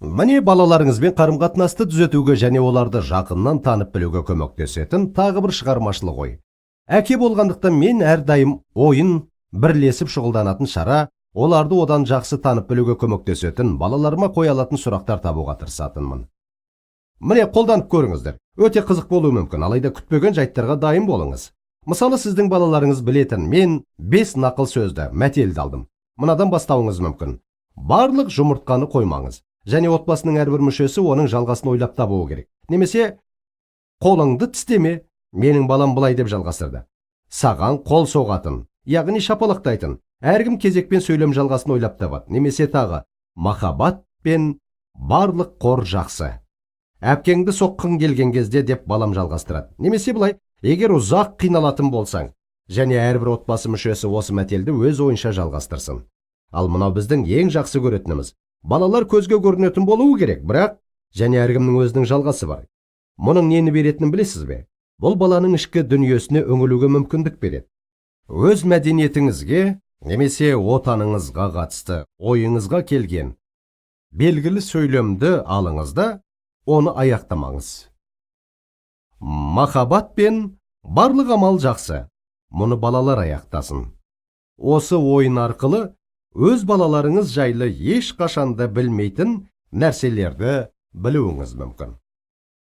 Міне, балаларыңызбен қарым-қатынасты түзетуге және оларды жақыннан танып білуге көмектесетін тағы бір шығармашылық ой. Әке болғандықтан, мен әрдайым ойын, бірлесіп шұғылданатын шара, оларды одан жақсы танып білуге көмектесетін, балаларыма қоя алатын сұрақтар табуға тырысатынмын. Міне, қолданып көріңіздер. Өте қызық болуы мүмкін, алайда күтпеген жайттарға дайын болыңыз. Мысалы, сіздің балаларыңыз білетін мен бес нақыл сөзді, мәтелді алдым. Мынадан бастауыңыз мүмкін: «Барлық жұмыртқаны қоймаңыз», және отбасының әрбір мүшесі оның жалғасын ойлап табуы керек. Немесе «Қолыңды тістеме». Менің балам былай деп жалғастырды: «Саған қол соғатын, яғни шапалақтайтын». Әркім кезекпен сөйлем жалғасын ойлап табады. Немесе тағы «Махаббат пен барлық қор жақсы». «Әпкеңді соққың келген кезде», — деп балам жалғастырады. Немесе былай: «Егер ұзақ қиналатын болсаң». Және әрбір отбасы мүшесі осы мәтелді өз ойынша жалғастырсын. Ал мынау біздің ең жақсы көретініміз: балалар көзге көрінетін болуы керек, бірақ және әркімнің өзінің жалғасы бар. Мұның нені беретінін білесіз бе? Бұл баланың ішкі дүниесіне үңілуге мүмкіндік береді. Өз мәдениетіңізге немесе отаныңызға қатысты ойыңызға келген белгілі сөйлемді алыңыз да, оны аяқтамаңыз. «Махаббат пен барлық амал жақсы». Мұны балалар аяқтасын. Осы ойын арқылы өз балаларыңыз жайлы ешқашанда білмейтін нәрселерді білуіңіз мүмкін.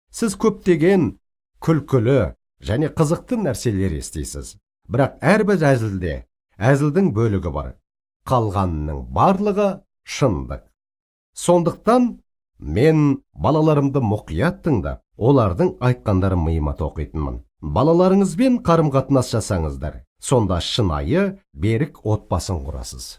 Сіз көптеген күлкілі және қызықты нәрселер естисіз, бірақ әрбір әзілде әзілдің бөлігі бар, қалғанының барлығы шындық. Сондықтан мен балаларымды мұқият тыңдап, олардың айтқандарын миыма тоқитынмын. Балаларыңызбен қарым қатынас жасаңыздар, сонда шынайы берік отбасын құрасыз.